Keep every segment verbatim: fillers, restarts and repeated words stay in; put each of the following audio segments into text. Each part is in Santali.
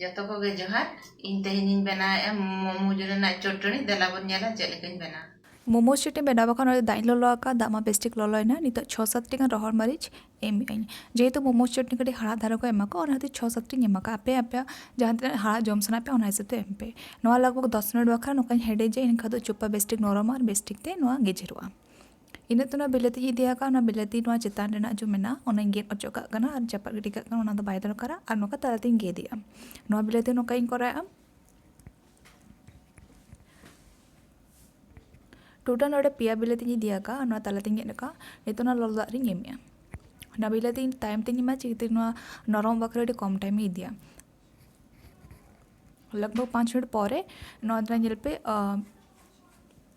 ᱡᱚᱛᱚ ᱠᱚᱜᱮ ᱡᱚᱦᱟᱨ᱾ ᱤᱧ ᱛᱮᱦᱮᱧᱤᱧ ᱵᱮᱱᱟᱣᱮᱫᱼᱟ ᱢᱳᱢᱳᱡᱽ ᱨᱮᱱᱟᱜ ᱪᱚᱴᱚᱱᱤ᱾ ᱫᱮᱞᱟ ᱵᱚᱱ ᱧᱮᱞᱟ ᱪᱮᱫ ᱞᱮᱠᱟᱧ ᱵᱮᱱᱟᱣᱟ᱾ ᱢᱳᱢᱳᱡᱽ ᱪᱚᱴᱱᱤ ᱵᱮᱱᱟᱣ ᱵᱟᱠᱷᱟᱱ ᱱᱚᱰᱮ ᱫᱟᱜ ᱤᱧ ᱞᱚᱞᱚ ᱟᱠᱟᱫ, ᱫᱟᱜ ᱢᱟ ᱵᱮᱥ ᱴᱷᱤᱠ ᱞᱚᱞᱚᱭᱮᱱᱟ᱾ ᱱᱤᱛᱚᱜ ᱪᱷᱚ ᱥᱟᱛ ᱴᱤ ᱜᱟᱱ ᱨᱚᱦᱚᱲ ᱢᱟᱹᱨᱤᱪ ᱮᱢ ᱟᱹᱧ᱾ ᱡᱮᱦᱮᱛᱩ ᱢᱳᱢᱳᱡᱽ ᱪᱚᱴᱱᱤ ᱠᱟᱹᱴᱤᱡ ᱦᱟᱲᱦᱟᱫ ᱫᱷᱟᱨᱟ ᱠᱚ ᱮᱢᱟ ᱠᱚ, ᱚᱱᱟ ᱠᱷᱟᱹᱛᱤᱨ ᱪᱷᱚ ᱥᱟᱛ ᱴᱤᱧ ᱮᱢ ᱟᱠᱟᱫᱼᱟ᱾ ᱟᱯᱮ ᱟᱯᱮᱭᱟᱜ ᱡᱟᱦᱟᱸ ᱛᱤᱱᱟᱹᱜ ᱦᱟᱲᱦᱟᱫ ᱡᱚᱢ ᱥᱟᱱᱟ ᱯᱮ, ᱚᱱᱟ ᱦᱤᱥᱟᱹᱵ ᱛᱮ ᱮᱢ ᱯᱮ᱾ ᱱᱚᱣᱟ ᱞᱟᱜᱽ ᱵᱷᱟᱜᱽ ᱫᱚᱥ ᱢᱤᱱᱤᱴ ᱵᱟᱠᱷᱨᱟ ᱱᱚᱝᱠᱟᱧ ᱦᱮᱰᱮᱡᱟ, ᱮᱱᱠᱷᱟᱱ ᱫᱚ ᱪᱚᱯᱟ ᱵᱮᱥ ᱴᱷᱤᱠ ᱱᱚᱨᱚᱢᱟ ᱟᱨ ᱵᱮᱥ ᱴᱷᱤᱠ ᱛᱮ ᱱᱚᱣᱟ ᱜᱮᱡᱮᱨᱚᱜᱼᱟ᱾ ᱤᱱᱟᱹ ᱛᱮ ᱚᱱᱟ ᱵᱤᱞᱟᱹᱛᱤᱧ ᱤᱫᱤ ᱟᱠᱟᱫᱼᱟ, ᱚᱱᱟ ᱵᱤᱞᱟᱹᱛᱤ ᱱᱚᱣᱟ ᱪᱮᱛᱟᱱ ᱨᱮᱱᱟᱜ ᱡᱚ ᱢᱮᱱᱟᱜᱼᱟ, ᱚᱱᱟᱧ ᱜᱮᱫ ᱚᱪᱚᱜ ᱠᱟᱜ ᱠᱟᱱᱟ ᱟᱨ ᱪᱟᱯᱟᱫ ᱜᱤᱰᱤ ᱠᱟᱜ ᱠᱟᱱᱟ, ᱚᱱᱟ ᱫᱚ ᱵᱟᱭ ᱫᱚᱨᱠᱟᱨᱟ᱾ ᱟᱨ ᱱᱚᱝᱠᱟ ᱛᱟᱞᱟ ᱛᱤᱧ ᱜᱮᱫ ᱮᱜᱼᱟ᱾ ᱱᱚᱣᱟ ᱵᱤᱞᱟᱹᱛᱤ ᱱᱚᱝᱠᱟᱧ ᱠᱚᱨᱟᱣᱮᱜᱼᱟ᱾ ᱴᱳᱴᱟᱞ ᱱᱚᱰᱮ ᱯᱮᱭᱟ ᱵᱤᱞᱟᱹᱛᱤᱧ ᱤᱫᱤ ᱟᱠᱟᱫᱼᱟ, ᱱᱚᱣᱟ ᱛᱟᱞᱟ ᱛᱤᱧ ᱜᱮᱫ ᱟᱠᱟᱫᱼᱟ᱾ ᱱᱤᱛᱚᱜ ᱚᱱᱟ ᱞᱚᱞᱚ ᱫᱟᱜ ᱨᱤᱧ ᱮᱢᱮᱜᱼᱟ᱾ ᱚᱱᱟ ᱵᱤᱞᱟᱹᱛᱤ ᱛᱟᱭᱚᱢ ᱛᱤᱧ ᱮᱢᱟ, ᱪᱤᱠᱟᱹᱛᱮ ᱱᱚᱣᱟ ᱱᱚᱨᱚᱢ ᱵᱟᱠᱷᱨᱟ ᱟᱹᱰᱤ ᱠᱚᱢ ᱴᱟᱭᱤᱢ ᱤᱧ ᱤᱫᱤᱭᱟ᱾ ᱞᱟᱜᱽ ᱵᱷᱟᱜᱽ ᱯᱟᱸᱪ ᱢᱤᱱᱤᱴ ᱯᱚᱨᱮ ᱱᱚᱣᱟ ᱫᱚ ᱧᱮᱞ ᱯᱮ, ᱟᱸ,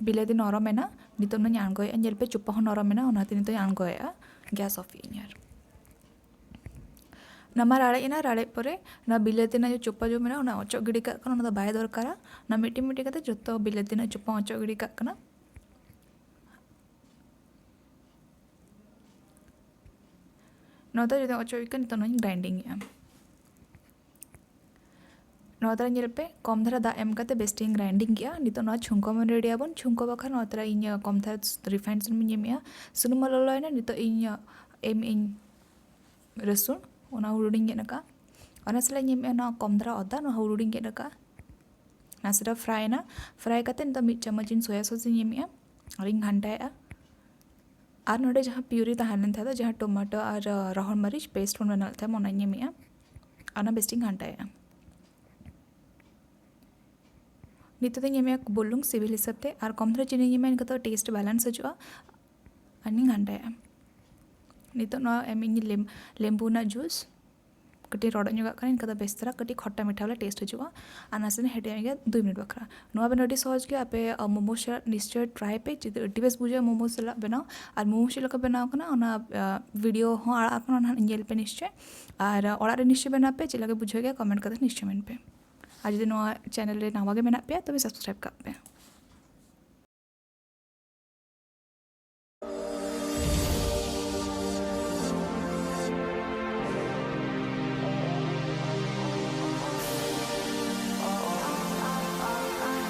ᱵᱤᱞᱟᱹᱛᱤ ᱱᱚᱨᱚᱢ ᱮᱱᱟ᱾ ᱱᱤᱛᱚᱜ ᱱᱚᱣᱟᱧ ᱟᱬᱜᱚᱭᱮᱜᱼᱟ᱾ ᱧᱮᱞ ᱯᱮ, ᱪᱚᱯᱟ ᱦᱚᱸ ᱱᱚᱨᱚᱢ ᱮᱱᱟ, ᱚᱱᱟᱛᱮ ᱱᱤᱛᱚᱜ ᱤᱧ ᱟᱬᱜᱚᱭᱮᱜᱼᱟ᱾ ᱜᱮᱥ ᱚᱯᱷ ᱮᱜᱼᱟᱹᱧ ᱟᱨ ᱚᱱᱟ ᱢᱟ ᱨᱟᱲᱮᱡ ᱮᱱᱟ᱾ ᱨᱟᱲᱮᱡ ᱯᱚᱨᱮ ᱚᱱᱟ ᱵᱤᱞᱟᱹᱛᱤ ᱨᱮᱱᱟᱜ ᱡᱮ ᱪᱚᱯᱟ ᱡᱚ ᱢᱮᱱᱟᱜᱼᱟ, ᱚᱱᱟ ᱚᱪᱚᱜ ᱜᱤᱰᱤ ᱠᱟᱜ ᱠᱟᱱᱟ, ᱚᱱᱟ ᱫᱚ ᱵᱟᱭ ᱫᱚᱨᱠᱟᱨᱟ᱾ ᱚᱱᱟ ᱢᱤᱫᱴᱤᱡ ᱢᱤᱫᱴᱤᱡ ᱠᱟᱛᱮ ᱡᱚᱛᱚ ᱵᱤᱞᱟᱹᱛᱤ ᱨᱮᱱᱟᱜ ᱪᱚᱯᱟ ᱚᱪᱚᱜ ᱜᱤᱰᱤ ᱠᱟᱜ ᱠᱟᱱᱟ᱾ ᱱᱚᱣᱟ ᱫᱚ ᱡᱩᱫᱤ ᱚᱪᱚᱜ ᱦᱩᱭ ᱠᱟᱱᱟ, ᱱᱤᱛᱚᱜ ᱱᱚᱣᱟᱧ ᱜᱨᱟᱭᱤᱱᱰᱤᱝ ᱮᱜᱼᱟ᱾ ᱱᱚᱣᱟ ᱫᱚ ᱧᱮᱞ ᱯᱮ, ᱠᱚᱢ ᱫᱷᱟᱨᱟ ᱫᱟᱜ ᱮᱢ ᱠᱟᱛᱮ ᱵᱮᱥ ᱴᱷᱤᱠ ᱤᱧ ᱜᱨᱟᱭᱤᱱᱰᱤᱝ ᱠᱮᱜᱼᱟ᱾ ᱱᱤᱛᱚᱜ ᱱᱚᱣᱟ ᱪᱷᱩᱝᱠᱟᱹ ᱵᱚᱱ ᱨᱮᱰᱤᱭᱟᱵᱚᱱ᱾ ᱪᱷᱩᱝᱠᱟᱹ ᱵᱟᱠᱷᱨᱟ ᱱᱚᱣᱟ ᱛᱚᱨᱟ ᱤᱧ ᱠᱚᱢ ᱫᱷᱟᱨᱟ ᱨᱤᱯᱷᱟᱭᱤᱱᱰ ᱥᱩᱱᱩᱢ ᱤᱧ ᱮᱢᱮᱜᱼᱟ᱾ ᱥᱩᱱᱩᱢ ᱢᱟ ᱞᱚᱞᱚᱭᱮᱱᱟ, ᱱᱤᱛᱚᱜ ᱤᱧ ᱮᱢ ᱤᱧ ᱨᱟᱹᱥᱩᱱ, ᱚᱱᱟ ᱦᱩᱲᱩ ᱦᱩᱰᱤᱧ ᱜᱮᱫ ᱟᱠᱟᱫ᱾ ᱚᱱᱟ ᱥᱟᱞᱟᱜ ᱤᱧ ᱮᱢᱮᱜᱼᱟ ᱱᱚᱣᱟ ᱠᱚᱢ ᱫᱷᱟᱨᱟ ᱟᱫᱟ, ᱱᱚᱣᱟ ᱦᱩᱲᱩ ᱦᱩᱰᱤᱧ ᱜᱮᱫ ᱟᱠᱟᱫ᱾ ᱱᱟᱥᱮᱱᱟᱜ ᱯᱷᱨᱟᱭ ᱮᱱᱟ᱾ ᱯᱷᱨᱟᱭ ᱠᱟᱛᱮ ᱱᱤᱛᱚᱜ ᱢᱤᱫ ᱪᱟᱢᱚᱪ ᱤᱧ ᱥᱚᱭᱟ ᱥᱚᱥ ᱤᱧ ᱮᱢᱮᱜᱼᱟ ᱟᱨᱤᱧ ᱜᱷᱟᱱᱴᱟᱭᱮᱜᱼᱟ᱾ ᱟᱨ ᱱᱚᱰᱮ ᱡᱟᱦᱟᱸ ᱯᱤᱭᱩᱨᱤ ᱛᱟᱦᱮᱸ ᱞᱮᱱ ᱛᱟᱦᱮᱸ ᱫᱚ, ᱡᱟᱦᱟᱸ ᱴᱚᱢᱟᱴᱳ ᱟᱨ, ᱟᱨ ᱨᱚᱦᱚᱲ ᱢᱟᱹᱨᱤᱪ ᱯᱮᱥᱴ ᱵᱚᱱ ᱵᱮᱱᱟᱣ ᱞᱮᱫ ᱛᱟᱦᱮᱸᱫ, ᱚᱱᱟᱧ ᱮᱢᱮᱜᱼᱟ᱾ ᱚᱱᱟ ᱵᱮᱥ ᱴᱷᱤᱠ ᱜᱷᱟᱱᱴᱟᱭᱮᱜᱼᱟ᱾ ᱱᱤᱛᱚᱜ ᱫᱚᱧ ᱮᱢᱮᱜᱼᱟ ᱵᱩᱞᱩᱝ ᱥᱤᱵᱤᱞ ᱦᱤᱥᱟᱹᱵ ᱛᱮ, ᱟᱨ ᱠᱚᱢ ᱫᱷᱟᱨᱟ ᱪᱤᱱᱤᱧ ᱮᱢᱟ, ᱮᱱᱠᱷᱟᱱ ᱫᱚ ᱴᱮᱥᱴ ᱵᱮᱞᱮᱱᱥ ᱦᱤᱡᱩᱜᱼᱟ᱾ ᱟᱨᱤᱧ ᱜᱷᱟᱱᱴᱟᱭᱮᱜᱼᱟ᱾ ᱱᱤᱛᱚᱜ ᱱᱚᱣᱟ ᱮᱢ ᱤᱧ ᱞᱮᱢ-, ᱞᱮᱵᱩ ᱨᱮᱱᱟᱜ ᱡᱩᱥ᱾ ᱠᱟᱹᱴᱤᱡ ᱨᱚᱰᱚᱡ ᱧᱚᱜᱟᱜ ᱠᱟᱱᱟ, ᱮᱱᱠᱷᱟᱱ ᱫᱚ ᱵᱮᱥ ᱫᱷᱟᱨᱟ ᱠᱟᱹᱴᱤᱡ ᱠᱷᱚᱴᱴᱟ ᱢᱤᱴᱷᱟ ᱵᱚᱞᱮ ᱴᱮᱥᱴ ᱦᱤᱡᱩᱜᱼᱟ᱾ ᱟᱨ ᱱᱟᱥᱮᱱᱟᱜ ᱦᱮᱰᱮᱡ ᱧᱚᱜ ᱜᱮ ᱫᱩᱭ ᱢᱤᱱᱤᱴ ᱵᱟᱠᱷᱨᱟ᱾ ᱱᱚᱣᱟ ᱵᱮᱱᱟᱣ ᱟᱹᱰᱤ ᱥᱚᱦᱚᱡᱽ ᱜᱮᱭᱟ, ᱟᱯᱮ, ᱟ, ᱢᱳᱢᱳ ᱥᱟᱞᱟᱜ ᱱᱤᱥᱪᱚᱭ ᱴᱨᱟᱭ ᱯᱮ, ᱡᱩᱫᱤ ᱟᱹᱰᱤ ᱵᱮᱥ ᱵᱩᱡᱷᱟᱹᱜᱼᱟ ᱢᱳᱢᱳ ᱥᱟᱞᱟᱜ ᱵᱮᱱᱟᱣ᱾ ᱟᱨ ᱢᱳᱢᱳ ᱪᱮᱫ ᱞᱮᱠᱟ ᱵᱮᱱᱟᱣ ᱠᱟᱱᱟ, ᱚᱱᱟ, ᱟ, ᱵᱷᱤᱰᱤᱭᱳ ᱦᱚᱸ ᱟᱲᱟᱜ ᱟᱠᱟᱱᱟ, ᱚᱱᱟ ᱱᱟᱦᱟᱜ ᱧᱮᱞ ᱯᱮ ᱱᱤᱥᱪᱚᱭ᱾ ᱟᱨ, ᱟ, ᱚᱲᱟᱜ ᱨᱮ ᱱᱤᱥᱪᱚᱭ ᱵᱮᱱᱟᱣ ᱯᱮ, ᱪᱮᱫ ᱞᱮᱠᱟ ᱵᱩᱡᱷᱟᱹᱜ ᱜᱮᱭᱟ ᱠᱚᱢᱮᱱᱴ ᱠᱟᱛᱮ ᱱᱤᱥᱪᱚᱭ ᱢᱮᱱ ᱯᱮ᱾ ᱟᱨ ᱡᱩᱫᱤ ᱱᱚᱣᱟ ᱪᱮᱱᱮᱞ ᱨᱮ ᱱᱟᱣᱟ ᱜᱮ ᱢᱮᱱᱟᱜ ᱯᱮᱭᱟ, ᱛᱚᱵᱮ ᱥᱟᱵᱥᱠᱨᱟᱭᱤᱵ ᱠᱟᱜ ᱯᱮ᱾